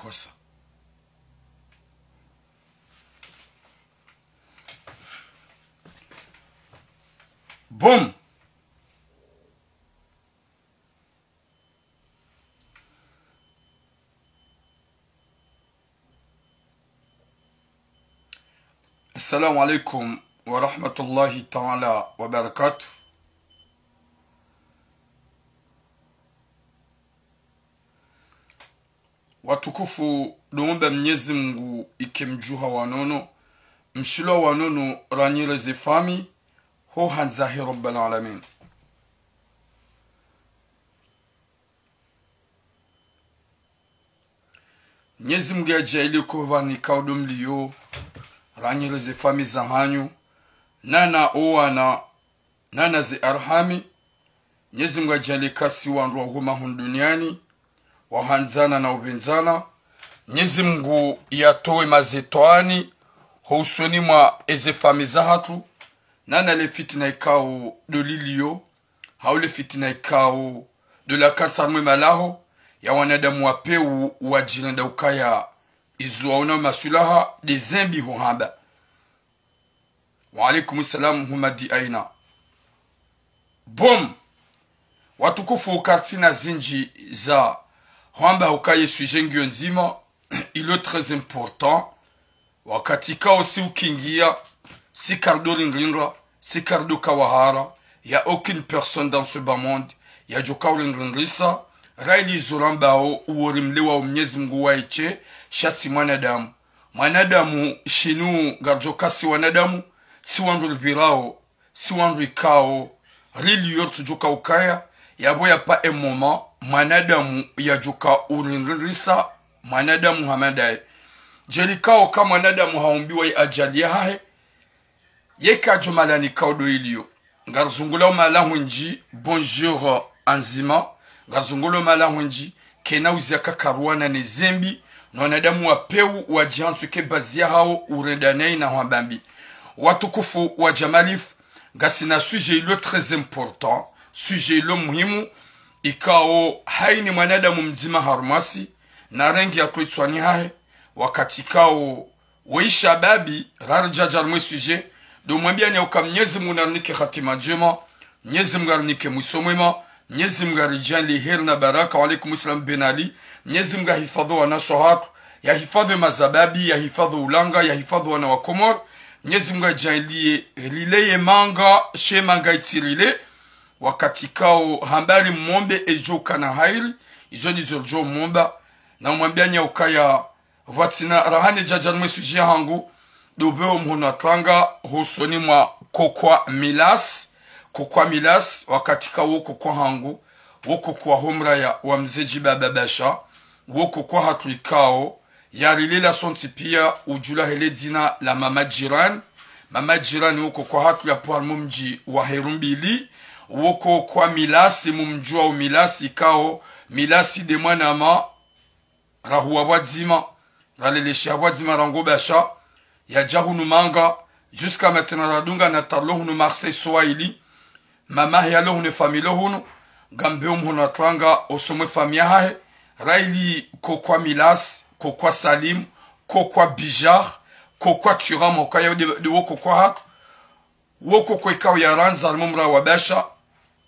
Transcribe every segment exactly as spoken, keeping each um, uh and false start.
kosa. Boom. Assalamu alaikum wa rahmatullahi ta'ala wa barakatuh. Watukufu, ndo muomba Mnyezi Mungu ike mdjuha wa nono, mshilwa wa nono, ranyireze fami, ho handza he Rabbal Alamin. Mnyezi Mungu yadjaanlie ko pvanu ikao ndo mlio, ranyireze fami zahanyu, nana owana, nana ze arhami. Mnyezi Mungu yadjaanlie kasi wandru wa huma hunu duniani, wahandzana na upvendzana. Mnyezi Mungu yatowe mazetwani ho usoni mwa eze fami zahatru, nana le fitina ikao ndo lilio, hau le fitina ikao ndo la kansa mwe malaho ya wanadamu wa pewu wadjirenda ukaya izo waona maswilaha nde zembi huhamba. Wa alaikum salam, Humadi Aina. Boom. Watukufu, kartsina zindji za hwamba ukaya ye sujet ngiyo ndzima, il est très important. Wakati ikao si ukingia, si kardo rinrinra, si kardo kawahara, y a aucune personne dans ce bas monde yadjoka urinrinrisa, raili izo rambao uwo rimlewa o Mnyezi Mungu waye she, sha tsi mwanadamu. Mwanadamu shinu ngaridjoka si wanadamu, si wandru ripvirao, si wandru ikao, rili yo ritsudjoka ukaya, yapvo ya pas un moment mwanadamu yadjoka urinrinrisa mwanadamu hama ndaye. Djeli ikao ka mwanadamu haumbiwa ye ajali yahahe, yeka djo mahala ni ikao ndo iliyo. Ngarizungulao mahala hwendji, bonjour anzima, ngarizungulao mahala hwendji, kena uziya kakaruwana ne zembi, no wanadamu wa pewu wadjihantsu ke bazi yahao urenda nayi na hwamba mbi. Watukufu wa Jamalifu, ngasina sujet ilo très important, sujet ilo muhimu, ikao haini mwanadamu mdzima harumwasi, na rengi ya twe itswani hahe, wakati ikao we shababi, raridja harumwe sujet, ndo mwambiani uka Mnyezi Mungu narinike hatima ndjema, Mnyezi Mungu arinike mwiso mwema, Mnyezi Mungu aridjaanlie heri na baraka. Wa alaikum salam Ben Ali. Mnyezi Mungu ahifadhwi wanashe hatru, yahifadhwi mazababi, yahifadhwi ulanga, yahifadhwi wana wa Komori. Mnyezi Mungu adjaanlie rile ye manga, she manga itsi rile. Wakati ikao hamba rimombe edjo kana hairi, izo ndizo ridjo momba. Na umwambiani ukaya pvwatsina raha nidja harumwe sujet yahangu, ndo pveo mhono wa tranga ho usoni mwa kokwa Milas, kokwa Milas, wakati ikao wo kokwa hangu, wo kokwa ho mraya wa Mze Djibaba Basha, wo kokwa hatru ikao, yarilela sontsi pia udjulwa he le dzina la Mama Jirani. Mama Jirani wo kokwa hatru yapvo harumwa mdji wa Herumbili, wo kokwa Milas, mumdjuwa o Milas ikao, Milas nde mwanama, rahuwa pvwadzima, ralelesha pvwadzima rangu Basha, yadja hunu manga, jusqu'à maintenant radunga na talo hunu Marseille Swahili, mama he yalo hunu, famille hunu, ngambeo mhono wa tranga osoni mwe famille yahahe, raili kokwa Milas, kokwa Salim, kokwa Bijar, kokwa Thuram, ukaya nde, nde wo kokwa hatru, wo kokwa ikao yarandza harumwa mraya wa Basha,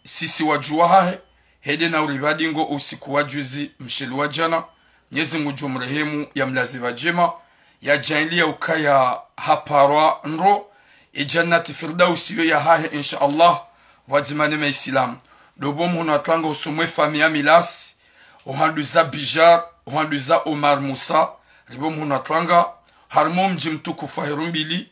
sisi wadjuwa hahe, hende na uripvadingo usiku wa juzi, msheli wa djana, Mnyezi Mungu ngudjo mrehemu yamlaze pvadjema, yadjaanlie ukaya haparwa ndro, e Jannati Firdausi yo yahahe, insha Allah, pvwadzima ne Maisilamu. Ndo pvo mhono wa tranga osoni mwe famille ya Milas, ohanduza Bijar, ohanduza Omar Musa, ripvo mhono wa tranga, harumwa mdji mtukufu wa Herumbili,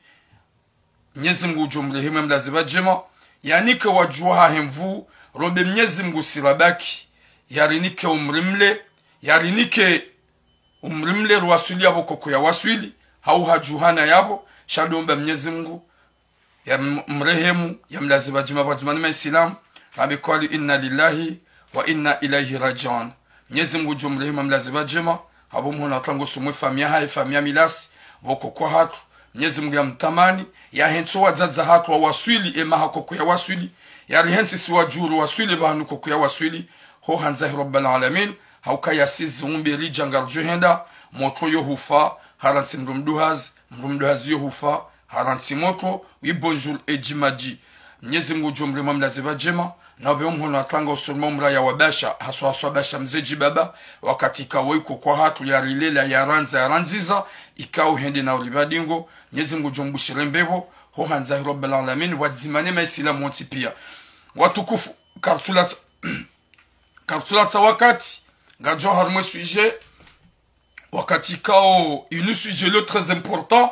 Mnyezi Mungu ngudjo mrehemu yamlaze pvadjema, yanike wadjuwa hahe nvuu, rombe Mnyezi Mungu sirabaki, yarinike umri mle, yarinike umri mle ruwaswili yapvo kokwa yawaswili, hau hadjuhana yapvo, sha ndo omba Mnyezi Mungu, yam-, mrehemu, yamlaze pvadjema pvwadzima ne Maisilamu, rambe kwali inna lillahi wa inna ilayhi rajiun. Mnyezi Mungu ngudjo mrehemu yamlaze pvadjema, hapvo mhono wa tranga osoni mwe famille yahahe, famille ya Milas, pvo kokwa hatru. Mnyezi Mungu yamtamani, yahentsi wadzadze hatru wawaswili, emaha kokwa yawaswili, yarihentsi si wadjuu riwaswili pvahanu kokwa yawaswili, ho handza he Rabbal Alamin, hauka yasizi umbe ridja ngaridjo henda, motro yo hufa, harantsi mdru mduhazi, mdru mduhazi yo hufa, harantsi motro. Oui, bonjour, Edji Madji. Mnyezi Mngu udjo mrema mlaze pvadjema, na upve omhono atranga usoni mwa omraya wa Basha, haswa haswa Basha mze Djibaba, wakati ikao iko kwa hatru yarilela, yarandza, yarandziza, ikao hende na uripva dingo, Mnyezi Mngu udjo mbushire mbepvo, ho handza hi Rabbal Alamin, pvwadzima ne maisilamu wontsi pia. Watukufu, kartsulatsa, kartsulatsa wakati, ngadjo harumwa e sujet, wakati ikao, inu sujet lo très important,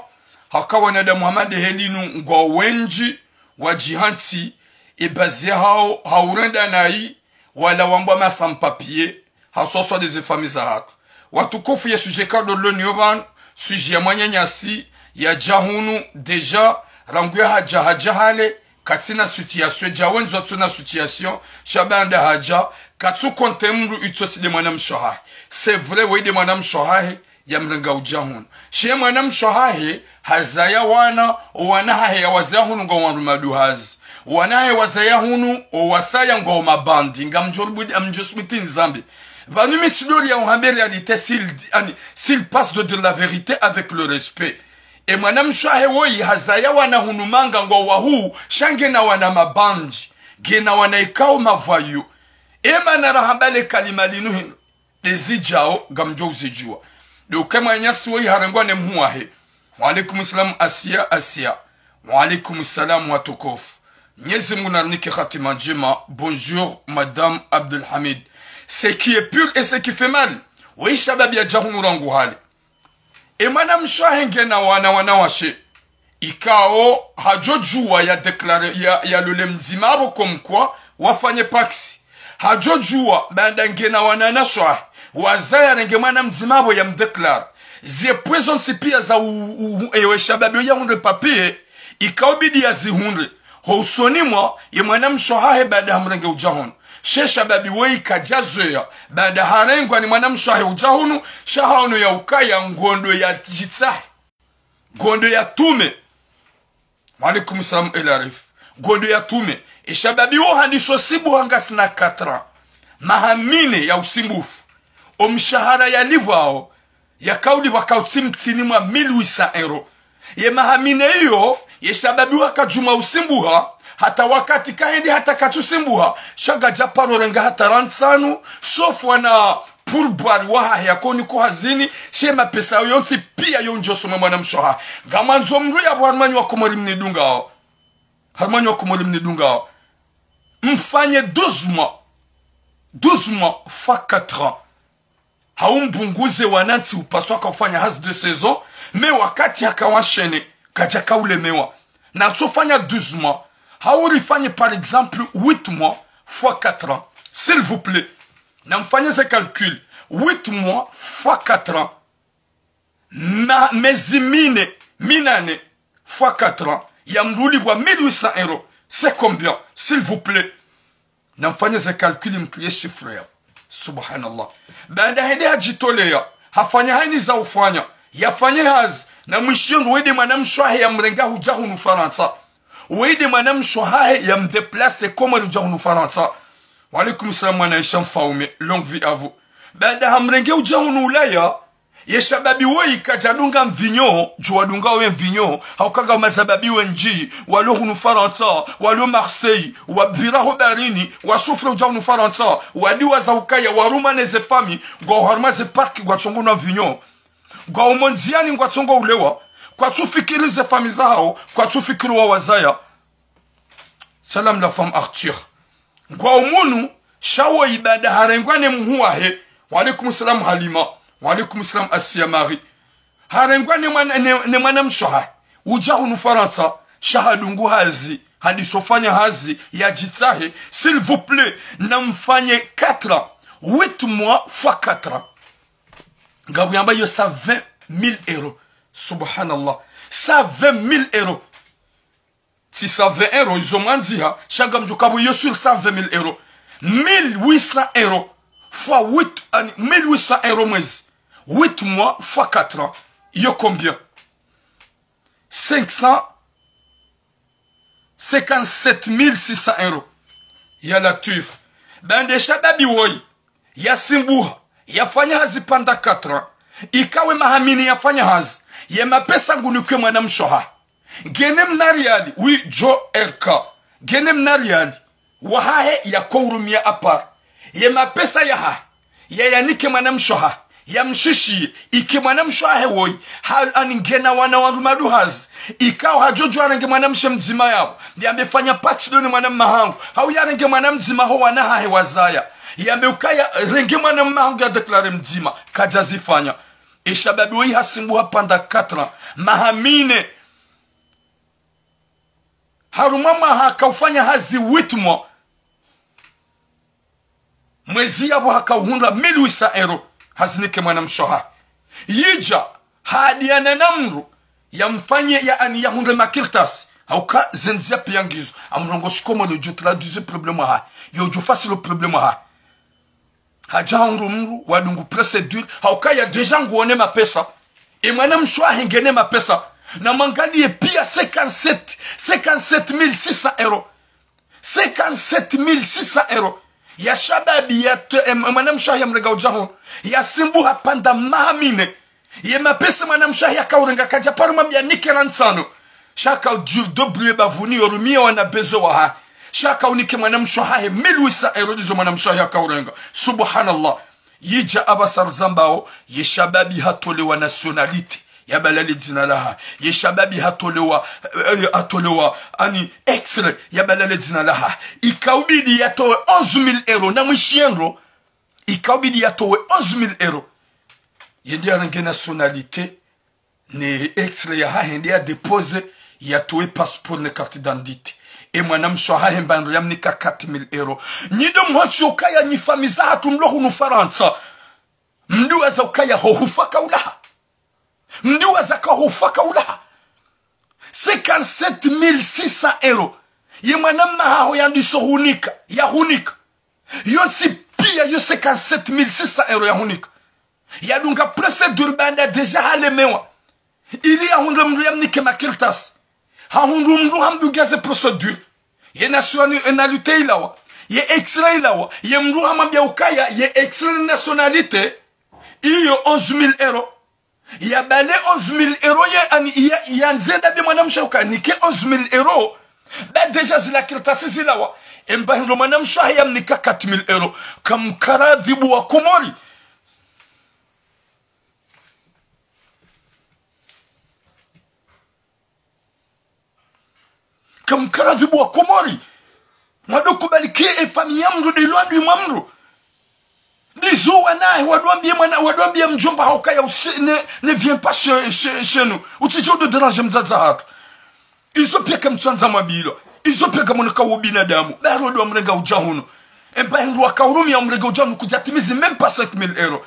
haka wanadamu hama nde heli nu ngwao wendji, wadjihantsi, e bazi yahao, ha urenda nayi, wala wambwa ma sans-papiers, haswa haswa nde ze famille za hatru. Watukufu, ye sujet kado loniyo pvanu, sujet ya mwananyasi, yadja hunu, déjà, rangu yahadja, hadja hale, katsina situation, dja wendzo watsuna situation, sha baanda hadja, katsu compter mdru itsotsi nde mwanamshe wahahe. C'est vrai, woyi nde mwanamshe wahahe, yamrenga udja hunu. She mwanamshe wahahe, hazaya wana, o wana hahe yawazaya hunu ngwao wandru maduhazi. Wana hahe wazaya hunu, o wasaya ngwao mabandi, ngamdjo rubudi, amdjo subuti nizambe. Pvanu mi tsi dori ya uhamberi réalité, s'il, ani, s'il passe de dire la vérité avec le respect. E mwanamshe wahe woyi hazaya wana hunu manga ngwao wahuu, sha ngena wana mabandi, ngena wana ikao mavoyous. E mana rahamba le kalima linu hinu, nde zidjao, ngamdjo uzidjuwa. Nde uka e mwananyasi woyi harengwa ne mhuu wahe. Wa alaikum salam, Asia, Asia. Wa alaikum salam, watukufu. Mnyezi Mngu narinike hatima ndjema. Bonjour, Madame Abdulhamid. Ce qui est pur et ce qui fait mal. Woyi shababi yadja hunu rangu hale. E mwanamshe wahe ngena wana, wanawashe. Ikao, hadjo djuwa ya déclarer, ya, yalole mdzima apvo comme quoi, wafanye pacs. Hadjo djuwa, baanda ngena wananyashe wahe, wazaya yarenge mwana mdzima apvo yamdéclarer. Ze points zontsi pia za u, u, u, ewe shababi uya hundre papier, ikao bidi yazihundre. Ho usoni mwa, ye mwanamshe wahahe baanda hamrenge udja hunu. She shababi woyi kadjazoweya, baanda harengwa ni mwanamshe wahe udja hunu, sha haono ya ukaya ngondo ya djitsahe. Ngondo ya tume. Wa alaikum salam, El Arif. Ngondo ya tume. E shababi wo handiso simbuha ngasina quatre ans. Maha mine ya usimbufu. O mshahara yalipvwao, yakaulipvwa kautsi mtsini mwa mille huit cents euros. Ye maha mine iyo, ye shababi wo hakadjuma usimbuha, hata wakati kahendi hata katsu simbuha, sha ngadja paro renga hata rantsanu, sauf wana pourboire wahahe yakoni ko hazini, she mapesa yontsi pia yo ndjo usome mwanamshe wahahe. Ngamwandzo mdru yapvo harumwa nyi wa Komori mnidungao. Harumwa nyi wa Komori mnidungao. Mfanye douze mois. Douze mois fois quatre ans. Hau mbunguze wanantsi upaswa ka ufanya hazi de saison, mais wakati haka wanshene, kadja ka ulemewa. Na ntsofanya douze mois. Hau rifanye par exemple huit mois fois quatre ans. S'il vous plaît. Na mfanye ze calcul. Huit mois fois quatre ans. Ma, mezi mine, minane, fois quatre ans, ya mdru ulipvwa mille huit cents euros. C'est combien, s'il vous plaît? Na mfanye ze calcul mtriye chiffre ya. Subhanallah. Baanda hende hadjitoleya, hafanya hayina za ufanya, yafanye hazi, na mwishiyo ndo woyi nde mwanamshe wahe yamrenga hudja hunu Farantsa. Woyi nde mwanamshe wahahe yamdéplacer Komori hudja hunu Farantsa. Wa alaikum salam, mwana Aisha Mfaume, longue vie à vous. Baanda hamrenge hudja hunu Ulaya, ye shababi woyi kadjadunga mvinyo, djo wadunga we mvinyo, hauka nga mashababi wendji, walo hunu Farantsa, walo Marseille, wapvira ho baharini, wasouffrir hudja hunu Farantsa, wadiwaza ukaya, warumwa ne ze famille, ngwao harumwa ze parc, ngwatsongonwa mvinyo. Ngwao mo ndziani ngwatsongo ulewa, kwatsufikiri ze famille zahao, kwatsufikiri wawazaya. Salam la femme Arthur. Ngwao munu, sha woyi baanda harengwa ne mhuu wahe. Wa alaikum salam Halima. Wa alaikum salam Asia Marie. Harengwa ne mwana, ne, ne mwanamshe wahahe. Udja hunu Farantsa, sha hadungu hazi, handiso fanya hazi, yadjitsahe. S'il vous plaît, na mfanye quatre ans. Huit mois fois quatre ans. Ngapvuyamba yo cent vingt mille euros. Subhanallah. Cent vingt mille euros. Tsi cent vingt euros, izo mwandziha, sha ngamdjo kapvo yo sur cent vingt mille euros. Mille huit cents euros fois huit, ani, mille huit cents euros mwezi. Huit mois fois quatre ans. Yo combien? Cinq cent cinquante-sept mille six cents euros. Ya Latwif. Baanda ye shababi woyi, yasimbuha, yafanya hazi pendant quatre ans. Ikao we maha mine yafanya hazi, ye mapesa ngunikwe mwanamshe wahahe. Ngena mna riali, oui, Joe R K. Ngena mna riali wahahe yakourumia apart. Ye mapesa yahahe, yayanike mwanamshe wahahe, yamshishiye, ike mwanamshe wahahe woyi, ha-, ani ngena wana wandru maduhazi. Ikao hadjodjo yarenge mwanamshe mdzima yapvo, yambe fanya pacte de nez ne mwanamme wahangu, hau yarenge mwana mdzima ho wana wahahe wazaya, yambe ukaya renge mwanamme wahangu ya déclaré mdzima, kadjazifanya. Ye shababi woyi hasimbuha pendant quatre ans, maha mine. Harumwa mwaha kaufanya hazi huit mois. Mwezi yapvo hakauhundra mille huit cents euros, hazinike mwanamshe wahahe. Yidja, hadiana na mdru, yamfanye, yaani yahundre makartasi. Hauka ze ndziya piya ngizo, amrongoa shikomori udjo traduire problème wahahe, yo udjo fasiri problème wahahe. Hadja hahundru mdru, wadungu procédure, hauka ya déjà nguone mapesa. Ye mwanamshe wahahe ngena mapesa. Namwangaliye piya cinquante-sept, cinquante-sept mille six cents euros. Cinquante-sept mille six cents euros. Ye shababi ya te-, em, mwanamshe wahahe yamrenga udja hunu. Yasimbuha pendant maha mine. Ye mapesa mwanamshe wahahe yakaurenga kadjaparo mwambiya nike la ntsanu. Sha hakaudjidébrouiller bavuni yorumiya wana besoin wahahe. Sha hakaunike mwanamshe wahahe mille huit cents euros ndizo mwanamshe wahahe yakaurenga. Subhanallah. Yidja apvasa rizambao, ye shababi hatolewa nationalité, yabalwa le dzina lahahe. Ye shababi hatolewa, eh, hatolewa, ani, extrait, yabalwa le dzina lahahe. Ikaubidi yatowe onze mille euros, namwishiye ndro. Ikaubidi yatowe onze mille euros. Yende yarenge nationalité, ne extrait yahahe, yende yadéposé, yatowe passeport ne carte d'identité. Ye mwanamshe wahahe mba ndro yamnika quatre mille euros. Nyi ndo mhantsi ukaya nyi famiyi zahatru mlo hunu Farantsa, mdiwaza ukaya ho hufa kaulaha. Mdiwaza ka ho hufa kaulaha. Cinquante-sept mille six cents euros. Ye mwanamme wahaho yandiso hunika, yahunika. Yontsi piya yo cinquante-sept mille six cents euros yahunika. Yadunga procédure baanda déjà halemewa. Ili yahundre mdru yamnike makartasi. Hahundru mdru hamdungia ze procédure. Ye nationalité ilawa. Ye extrait ilawa. Ye mdru hamwambia ukaya, ye extrait nationalité. Iyo onze mille euros. Yabale onze mille euros ye, ani, ya, yandze yambe mwanamshe uka nike onze mille euros. Ba déjà zila kartasi zilawa. Emba hindru mwanamshe yamnika quatre mille euros. Kamkaradhibu wa Komori. Kamkaradhibu wa Komori. Mwado kubali ke ye famiyi ya mdru nde ilo handani mwa mdru. Ndizo wanahe wado wambia mwana, wado wambia mdjomba haho ukaya usi-, ne, ne viens pas chez, chez, chez nous. Utsidje udo déranger mdzadze hatru. Izo pia kamtsandza mwambilwa. Izo pia kamwoneka wo binadamu. Ba haro ndo wamrenga udja hunu. Emba hindru wakahurumia wamrenga udja hunu kudjatimizi même pas cinq mille euros.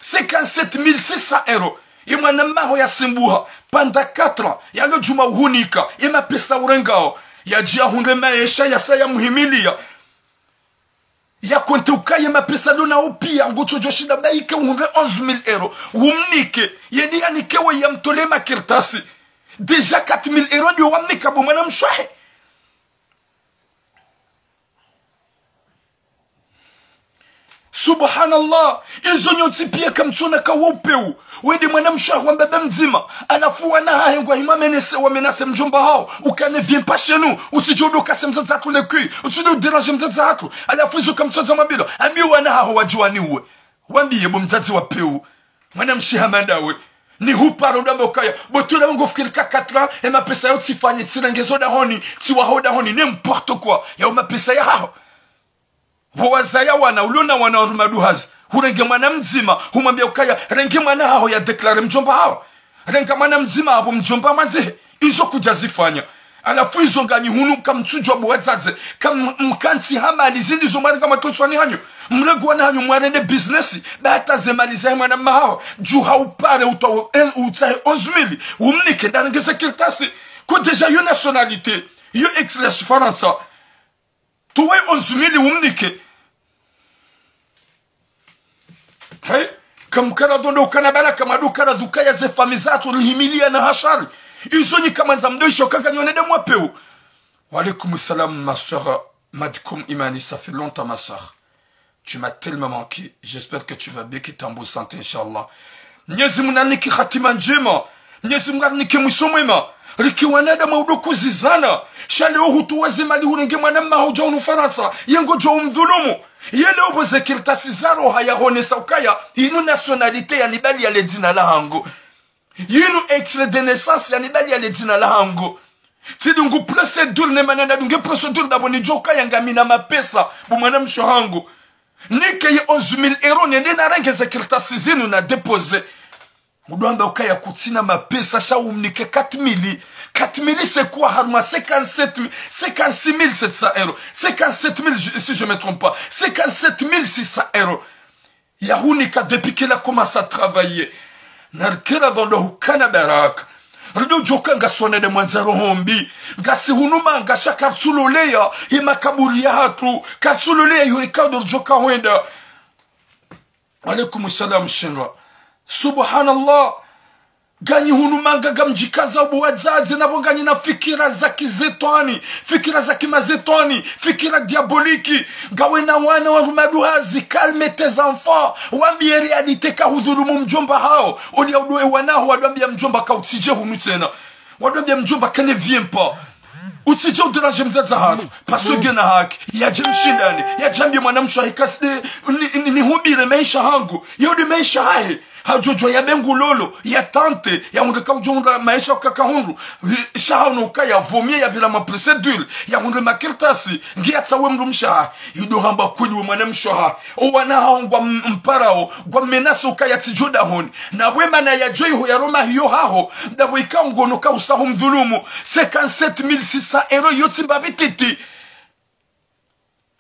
Cinquante-sept mille six cents euros. Ye mwanamme haho yasimbuha pendant quatre ans, yalo djuma uhunika, ye mapesa urengao, yadjia hundre maesha yasa yamuhimilia. Yakonte ukaya ye mapesa ndo nao pia, ngutsodjo shinda ba ike uhundre onze mille euros, umnike, yedi yanike we yamtole makartasi. Déjà quatre mille euros ndo wamnika bo mwanamshe wahe. Subhanallah, izo nyontsi pia kamtsona ka wo upvewu. Wende mwanamshe waho wamba ba mdzima, halafu wana hahe ngwahima menase, wamenase mdjomba haho, uka ne viens pas chez nous, utsidje udo kase mdzadze hatru le cul, utsidje udo déranger mdzadze hatru, halafu izo kamtsandza mwambilwa, ambi wana haho wadjuwa ni uwe. Wambiye bo mdzadze wa upvewu. Mwanamshe hama ndawe. Ni huparo ndo wamba ukaya, bo tula wangu fikiri ka quatre ans, ye mapesa yao tsifanye, tsirenge zo dahoni, tsiwaho dahoni, n'importe quoi. Yao mapesa yahaho. Wo wazaya wana, ulo na wana wa rumaduhazi. Hurenge mwana mdzima, humwambia ukaya, renge mwana haho ya déclarer mdjomba haho. Renga mwana mdzima apvo mdjomba mwandzihe. Izo kudjazifanya. Halafu izo nganyi hunu kamtsudjuwa bo wadzadze, kam-, mkantsi ha mali zindri zo mwarenga matoswani hanyu. Mrenge wana hanyu mwarende business, ba hata ze mali zahe mwanamme haho. Djuha upare utowe, eh, utsahe onze mille, umnike ndarenge ze kartasi. Ko déjà yo nationalité, yo extrait Farantsa. Towe onze mille umnike. Hey, kamkaradhu ndo ukana baraka, mwado karadhu kaya ze famiyi zatru rihimilia na hashari. Izo nyi kamwandza mdo isho kaka nyone nde mwapvewu. Wa alaykum salam, ma sœur Madkoum Imani, ça fait longtemps, ma sœur. Tu m'as tellement manqué. J'espère que tu vas bien, que t'es en bonne santé, Inch'Allah. Mnyezi Mungu narinike hatima ndjema. Mnyezi Mungu narinike mwiso mwema. Rike wanadamu wa udo kuzizana. Sha leo hutowa ze mali hurenge mwana mmaho udja hunu Farantsa. Ye ngodjo umdhulumu. Ye leo pvo ze kartasi za roha yahonesa ukaya. Inu nationalité yanibaliya le dzina lahangu. Yinu extrait de naissance yanibaliya le dzina lahangu. Tsidungu procédure ne mana nadunge procédure ndapvo nidjo ukaya ngamina mapesa. Bo mwanamshe hangu. Nike ye onze mille euros nende narenge ze kartasi zinu nadéposé. Udo amba ukaya kutsina mapesa sha umnike quatre mille. Quatre mille c'est quoi harumwa cinquante-sept mille, cinquante-six mille sept cents euros. Cinquante-sept mille, je- si je me trompe pas. Cinquante-sept mille six cents euros. Yahunika depuis qu'il a commencé à travailler. Narikera dhondo hukana baraka. Rido djoka ngasi wanadamu wandza roho mbi. Ngasi hunu manga sha karitsuloleya ye makaburi yahatru. Karitsuloleya yo ikao ndo ridjoka hwenda. Alaikum salam, shindra. Subhanallah. Nganyi hunu manga ngamdjikaza ubu wadzadze napvo nganyi na fikira za kizetwani, fikira za kimazetwani, fikira diabolique. Ngawena wana wa maduhazi, calme tes enfants. Wambiye réalité ka hudhulumu mdjomba hawo. Oli ya udo e wana hawo wado wambiya mdjomba ka utsidje hunu tsena. Wado wambiya mdjomba ka ne viens pas. Utsidje udéranger mdzadze hatru. Parce que ngena haki. Yadje mshindane. Yadje ambiye mwanamshe wahe ka tsi nde, ni, ni, nihubire maesha hangu. Yo nde maesha hahe. Hadjodjuwa yabe ngulolo, ya tente, yahundre ka udjo hundra maesha uka kahundru. Sha hawono ukaya vaut mieux yapvira ma procédure, yahundre makartasi, nge yatsawe mdrumshe hahe. Ido hamba kweli we mwanamshe hahe. O wana hawo ngwa m- mparao, ngwa menace ukaya tsidjo dahoni. Na we mana yadjo iho yaroma hiyo haho, ndapvo ikao ngono ka usaho mdhulumu. Cinquante-sept mille six cents euros yo tsi mbapvi titi.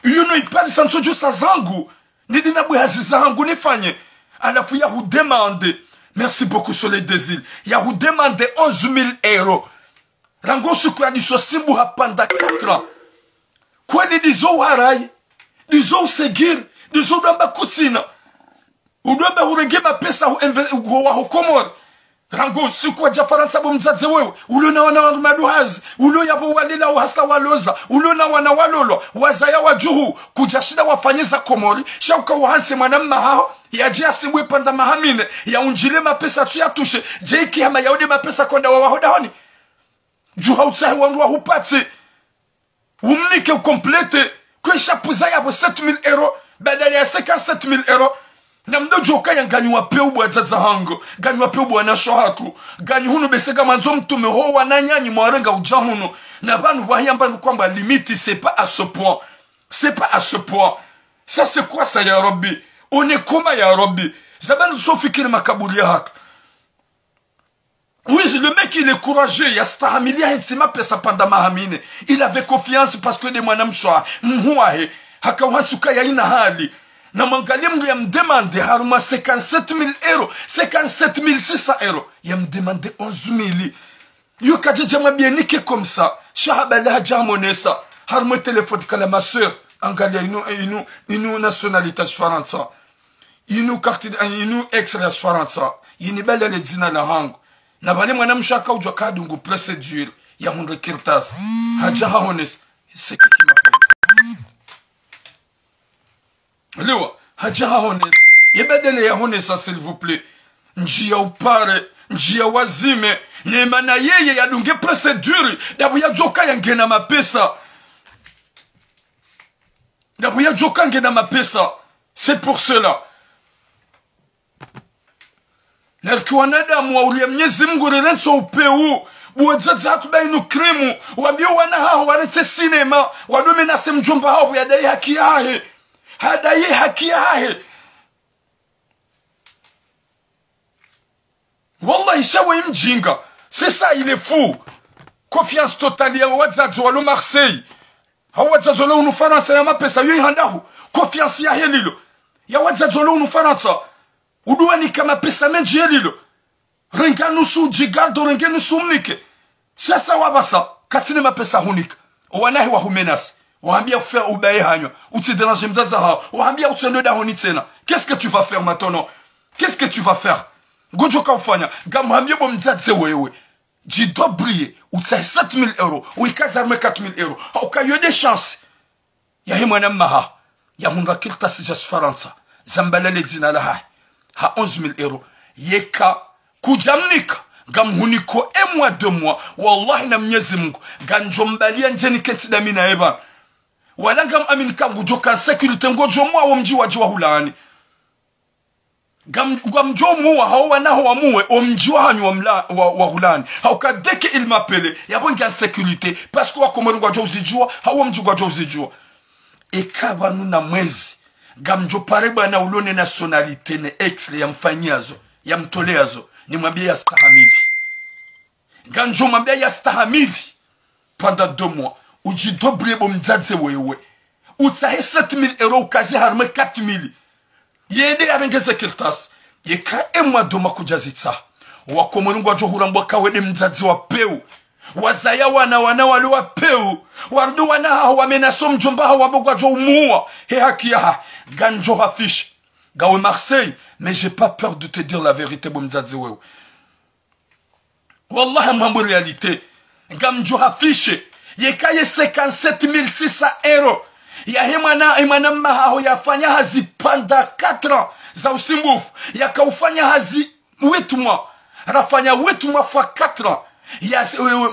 Iyo no iparisa ntsodjo sa zangu. Nidi na bwe hazi zahangu nifanye. Halafu yahudemande. Merci beaucoup, Soleil des Îles. Yahudemande onze mille euros. Rangu siku yadiso simbuha pendant quatre ans. Kweli ndizo uharai. Ndizo usegir. Ndizo udo amba kutsina. Udo amba hurenge mapesa hu enve- hu- waho Komori. Rangu siku wadja Farantsa bo mdzadze wewe. Ulo na wana wa maduhazi. Ulo yapvo walela uhasa waloza. Ulo na wana walolwa. Wazaya wadjuhu. Kudjashinda wafanye za Komori. Sha uka uhantsi mwana mmahaho. Yadje yasimbwe pendant maha mine. Yaundjile mapesa tsu yatushe. Dje iki hama yaude mapesa konda wawaho dahoni. Djuha utsahe wandru wahupatse. Umnike ucomplété. Kwesha puza yapvo sept mille euros. Badala ya cinquante-sept mille euros. Na mdo djoka ya nganyi wapve ubu wadzadze hangu. Nganyi wapve ubu wanashe hatru. Nganyi hunu bese ngamwandzo mtume ho wananyanyu mwarenga udja hunu. Na pvanu pvwahiya mbanu kwamba limite, c'est pas à ce point. C'est pas à ce point. Ça, c'est quoi ça, ya Rabbi? On est comment, ya Rabbi? Zabani so fikiri makaburi yahatru. Oui, le mec, il est courageux. Yastahamili yahentsi mapesa pendant maha mine. Il avait confiance parce que nde mwanamshe wahe, mhu wahe. Haka uhantsi uka yayina hali. Na mwangalie mdru yamdemande harumwa cinquante-sept mille euros. Cinquante-sept mille six cents euros. Yamdemande onze mille. Yo kadjadja mwambiye nike comme ça. Sha habali hadja hamonesa. Harumwa téléphone kala ma sœur. Angalia inu, inu, inu nationalité ya Farantsa. Inu carte d-, inu extrait ya Farantsa. Yini bali le dzina lahangu. Na pvale mwanamshe aka udjuwa kadungu procédure ya hundre kartasi. Hadja hahonesa. C'est qui qui m'appelle? Lewa, hadja hahonesa. Ye badala yahonesa, s'il vous plaît. Ndjiya upare, ndjiya wazime. Ne mana yeye yadunge procédure. Ndapvo yadjoka yangena mapesa. Ndapvo yadjoka ngena mapesa. C'est pour cela. Narike wanadamu wa uria Mnyezi Mungu rirentso upvewu. Bo wadzadze hatru ba inu krimu. Wambiye wana haho waretse sinema. Wado menace mdjomba haho yadai haki yahahe. Hadai haki yahahe. Wallahi, sha we mdjinga. C'est ça, il est fou. Confiance totale ya wadzadze walo Marseille. Hau wadzadze walo hunu Farantsa ya mapesa yo ihandahu. Confiance yahe lilo. Ya wadzadze walo hunu Farantsa. Udo wanika mapesa mendji ye lilo. Renga nusu udjigarde, renge nusu umnike. Sasa wapvasa, katsina mapesa hunika. Owanahe wahumenasi. Wahambia ufe ubaye hanywa. Utsidérange mdzadze haho. Wahambia utsende dahoni tsena. Qu'est-ce que tu vas faire maintenant? Qu'est-ce que tu vas faire? Ngodjoka ufanya. Ngamhambia bo mdzadze wewe. Djidobrie. Utsahe sept mille euros. Uikaze harumwa quatre mille euros. Hauka yo nde chance yahe mwana mmaha, yahundra kartasi dja Farantsa, zambalale dzina lahahe, ha onze mille euros. Yeka kudjamnika, ngamhuniko un mois, deux mois. Wallahi na Mnyezi Mungu, ngandjo mbaliya ndje nike ntsi dami naye pvanu. Wala ngam aminika ngudjo ka en sécurité, ngodjo muwa wo mdji wadji wa hulaani. Ngam-, ngamdjo muwa, hawo wana hawo wamuwe, wo mdji wahanyu wa mla-, wa, wa hulaani. Hauka dès que il m'appelle, yapvo nge en sécurité, parce que Wakomori ngwadjo uzidjuwa, hawo mdji ngwadjo uzidjuwa. Eka pvanu na mwezi, ngamdjo pare bwana ulo ne nationalité ne exil yamfanyiya zo, yamtoleya zo, nimwambiye yastahamili. Ngandjo mwambiya yastahamili pendant deux mois, udjidébrouiller bo mdzadze wewe. Utsahe sept mille euros ukaze harumwa quatre mille. Yende yarenge ze kartasi. Yeka un mois, deux mois kudjazitsaha, Wakomori ngwadjo hurambwa ka we nde mdzadze wa pewu. Wazaya wana, wana wale wa pewu. Warudi wana haho wamenaso mdjomba haho wambe ngwadjo umuwa. He haki yaha. Ngandjo hafishe. Ngawe Marseille, mais j'ai pas peur de te dire la vérité, bo mdzadze wewe. Wallahi, mhambo réalité. Ngamdjo hafishe. Yeka ye cinquante-sept mille six cents euros yahe mwana, ye mwana mma haho yafanya hazi pendant quatre ans za usumbufu. Yaka ufanya hazi huit mois. Rafanya huit mois fois quatre ans. Ya, euh,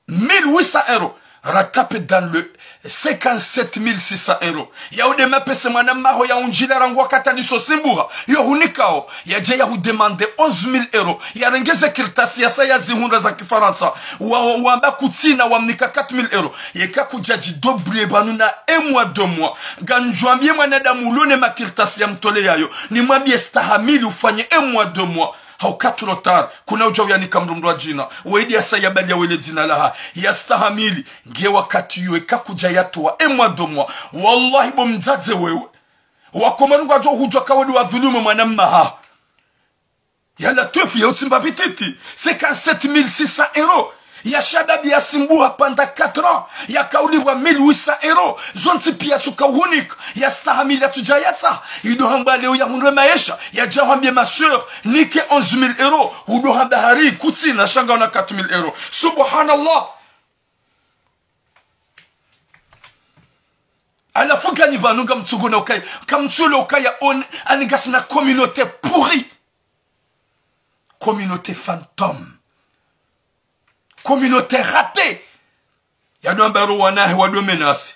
mille huit cents euros. Ratape dans le cinquante-sept mille six cents euros. Yao nde mapesa mwana mma haho yaundjila rangu wakati yaliso sumbuha. Yo hunikao. Yadja yahudemande onze mille euros. Yarenge ze kartasi yasa yazihundra za kifarantsa. Wa, wa, wamba kutsina wamnika quatre mille euros. Yeka kudjadjidébrouiller pvanu na un mois, deux mois. Ngandjo ambiye mwanadamu ulo ne makartasi yamtoleyayo. Nimwambiye stahamili ufanye un mois, deux mois. Hauka trop tard, kuna udja uyanika mdru mdru wa dzina. Weye nde yasa yabaliya wele dzina laha. Yastahamili, nge wakati yo eka kudja yatowa un mois, deux mois. Wallahi bo mdzadze wewe. Wakomori ngwadjo hudjuwa ka we nde wadhulumu mwana mma haho. Ya Latwifu, ya utsimba pititi. Cinquante-sept mille six cents euros. Ya shababi yasumbuha pendant quatre ans, yakaulipvwa mille huit cents euros. Zontsi piya tsuka uhunika. Yastahamili yatsudja yatsaha. Ido hamba leo yahundre maesha. Yadja hwambiye ma sœur, nike onze mille euros. Udo hamba hari kutsina sha ngauna quatre mille euros. Subhanallah. Halafu nganyi pvanu ngamtsuhuna ukaya, kamtsulo ukaya on, ani ngasina communauté pourrie. Communauté fantôme. Communauté ratée. Yado amba ro wanahe wado menacer.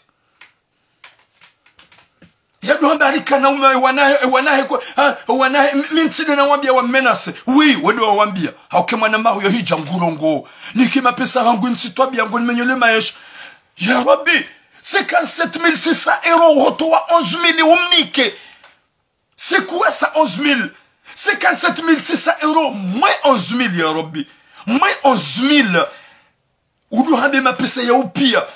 Yado amba rikana ume wanahe, wanahe kwa, ha, wanahe, mi, mi ntsi nde nawambiya wa menacer. Oui, wado wawambiya. Hauka mwana mma haho yo hidja ngurongoa. Nike mapesa hangu ntsi twabiya ngo nimenyole maesha. Ya Rabbi, cinquante-sept mille six cents euros uhotowa onze mille umnike. C'est quoi ça, onze mille? Cinquante-sept mille six cents euros, moins onze mille, ya Rabbi. Moins onze mille. Udo hamba mapesa ya upiya.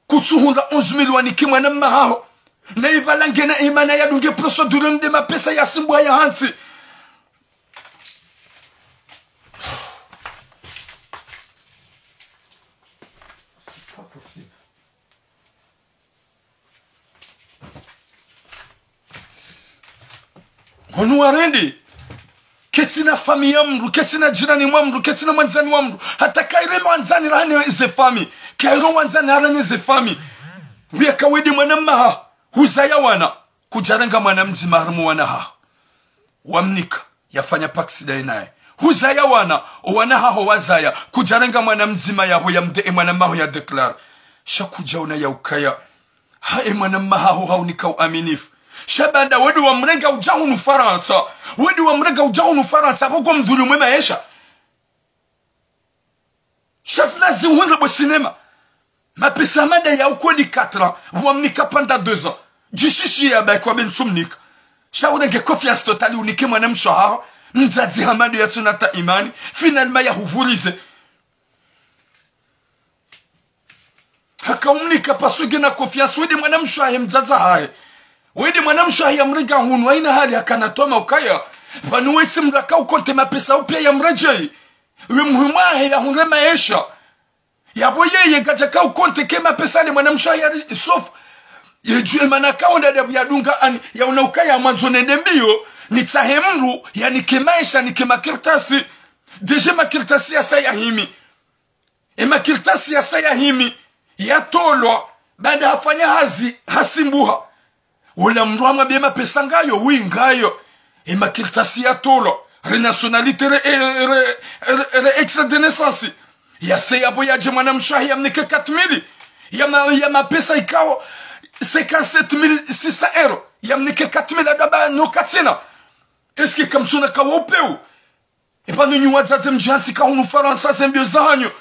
Kutsuhundra onze mille wanike mwana mma haho. Na ipvala ngena imana yadunge procédure nde mapesa yasumbuha ya hantsi. Hunu warende, ketsina famiyi ya mdru, ketsina jirani mwa mdru, ketsina mwandzani wa mdru. Hata kayiri mwandzani rahana ze famiyi, kayiri mwandzani rahana ze famiyi. Wuyaka we nde mwana mma haho, huzaya wana, kudjarenga mwana mdzima harumwa wana haho. Wamnika, yafanya paksida yenaye. Huzaya wana, o wana haho wazaya, kudjarenga mwana mdzima yapvo yamde e mwana mma haho ya déclare. Sha kudjaona ya ukaya. Ha e mwana mma haho haunika uaminifu. Sha baanda we nde wamrenga udja hunu Farantsa. We nde wamrenga udja hunu Farantsa, apvo kwa mdhulumu e maesha. Sha fina zihundra bo cinéma. Mapesa mada ya ukodi quatre ans, wamnika pendant deux ans. Djishishiye ya bayi kwa be ntsumnika. Sha urenge confiance totale unike mwana mshe haho, mdzadze hama ndo yatsuna ta imani, finalement yahuvurize. Haka umnika parce que ngena confiance, we nde mwana mshe hahe mdzadze hahe. We nde mwana mshe hahe yamrenga hunu, hayina hali hakana toma ukaya. Pvanu we tsi mdru aka ukonte mapesa upiya yamredjeyi. We muhimu hahe yahundre maesha. Yapvo yeye ngadjaka ukonte ke mapesa ale mwana mshe hahe yari sauf. Yedju emana kaonda nde pvo yadunga ani, yaona ukaya mwandzo nende mbiyo, nitsahe mdru, yanike maesha, nike makartasi. Déjà makartasi yasa yahimi. E makartasi yasa yahimi, yatolwa, baanda hafanya hazi, hasumbuha. Wola mdru hamwambiye mapesa ngayo, oui ngayo. E makartasi yatolwa, Re nationalité, re, re, re, re extrait de naissance. Yase yapvo yadje mwana mshe wahe yamnike quatre mille. Ya ma, ya mapesa ikao cinquante-sept mille six cents euros. Yamnike quatre mille adaba no katsina. Est-ce que kamtsuna kawa upeu? Epvanu nyi wadzadze mdjihantsi ka hunu Farantsa ze mbio zahanyu.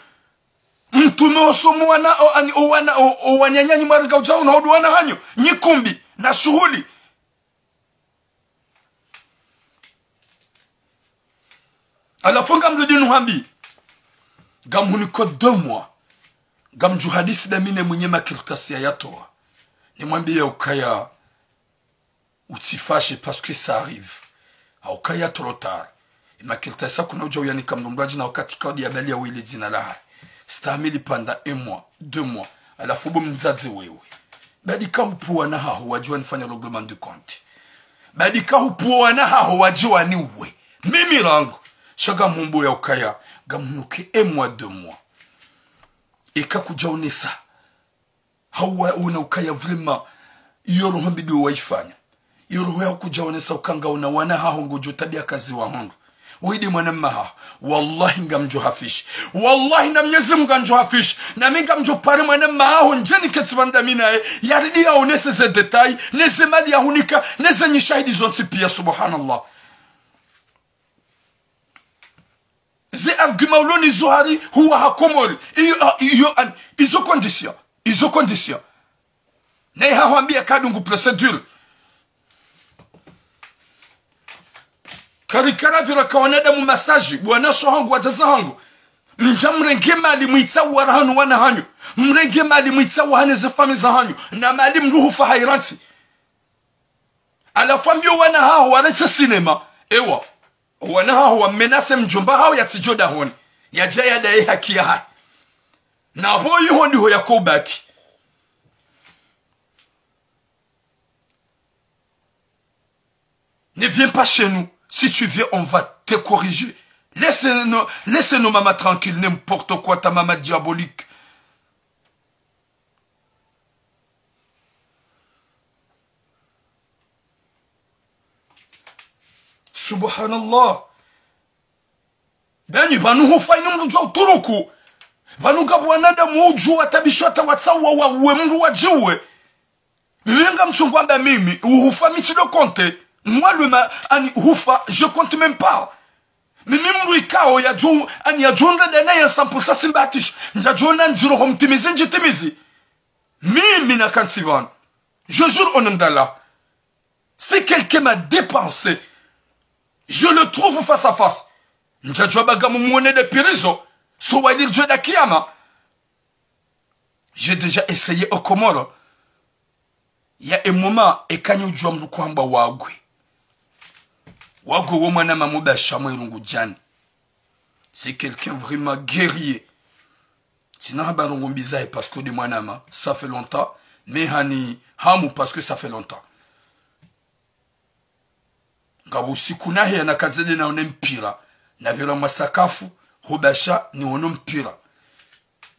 Mtrume osomo wana, o, ani, o wana, o, o wananyanyu mwarenga udja hunu haudu wana hanyu. Nyi kumbi, na shuhuli. Halafu ngamrudi nuhambi. Ngamhuniko deux mois. Ngamdjo hadisi dami ne mwenye makartasi yayatowa. Nimwambiye ukaya utsifashe parce que ça arrive. Haukaya trop tard. Emakartasi kuna udja uyanika mdru mdru adji na wakati kadi ya bali ya wele dzina lahahe. Stahamili pendant un mois, deux mois. Halafu bo mdzadze wewe. Badi ka hupvuwa wana haho wadji wanifanya règlement de compte. Badi ka hupvuwa wana haho wadji waniuwe. Mimi rangu. Sha ngamhumbuya ukaya. Ngamhunuke un mois, deux mois. Eka kudja onesa. Hauwa ona ukaya vraiment, iyo roho mbi ndo waifanya. Iyo roho ya kudja onesa uka ngauna wana haho ngodjo tabiya kazi wahondro. Wewe nde mwana mma haho. Wallahi ngamdjo hafishi. Wallahi na Mnyezi Mungu ngamdjo hafishi. Nami ngamdjo pare mwana mma haho ndjeni ketsi pvanu dami naye. Yaridi yaonese ze détails. Neze mali yahunika. Neze nyi shahidi zontsi piya, subhanallah. Ze argument ulo nizo hari huwa ha Komori. Iyo, ah, iyo, an, izo condition. Izo condition. Naye hahwambiya kadungu procédure. Karikara vira ka wanadamu masaji, bwana sho hangu, wadzadze hangu. Mdja mrenge mali mwitsawa rahanu wana hanyu. Mrenge mali mwitsawa hane ze famiyi zahanyu. Na mali mruhufa hairantsi. Halafu ambiyo wana haho waretse cinéma. Ewa. Wana haho wamenase mdjomba haho yatsidjo dahoni. Yadja yadaye haki yahahe. Na pvo iho ndiho yako ubaki. Ne viens pas chez nous. Si tu viens, on va te corriger. Laisse nos, laisse nos mamans tranquilles. N'importe quoi, ta maman diabolique. Subhanallah. Danyi, pvanu hufa inu mdru djuwa uturuku. Pvanu ngapvo wanadamu udjuwa tabishwa hata watsawa wauwe mdru wadjiwe. Mimi ngamtsungwamba mimi, uhufa mi tsi do compter. Moi, le ma, ani hufa, je compte même pas. Mimi mdru ikao yadjo, ani yadjo ndra dana ya cent pour cent tsimbatisha. Ndjadjo na ndziro ho mtimizi, ndjitimizi. Mimi nakantsi pvanu. Je jure au nom d'Allah. Si quelqu'un m'a dépensé, je le trouve face à face. Ndjadjuwa ba ngamumwone de prison. So waili djuwa da kiyama. J'ai déjà essayé au Comores. Il y a un moment, eka nyi udjuwa mdru kwamba Wagwe. Wagwe wo mwana mama Mubasha mwe rungu djani. C'est quelqu'un vraiment guerrier. Tsina hamba ndrongo mbi zahe parce que nde mwana mama, ça fait longtemps. Mais hani hamu parce que ça fait longtemps. Ngapvo usiku nahe yanakazede naone mpira. Navira mwa sakafu, ho Basha, niono mpira.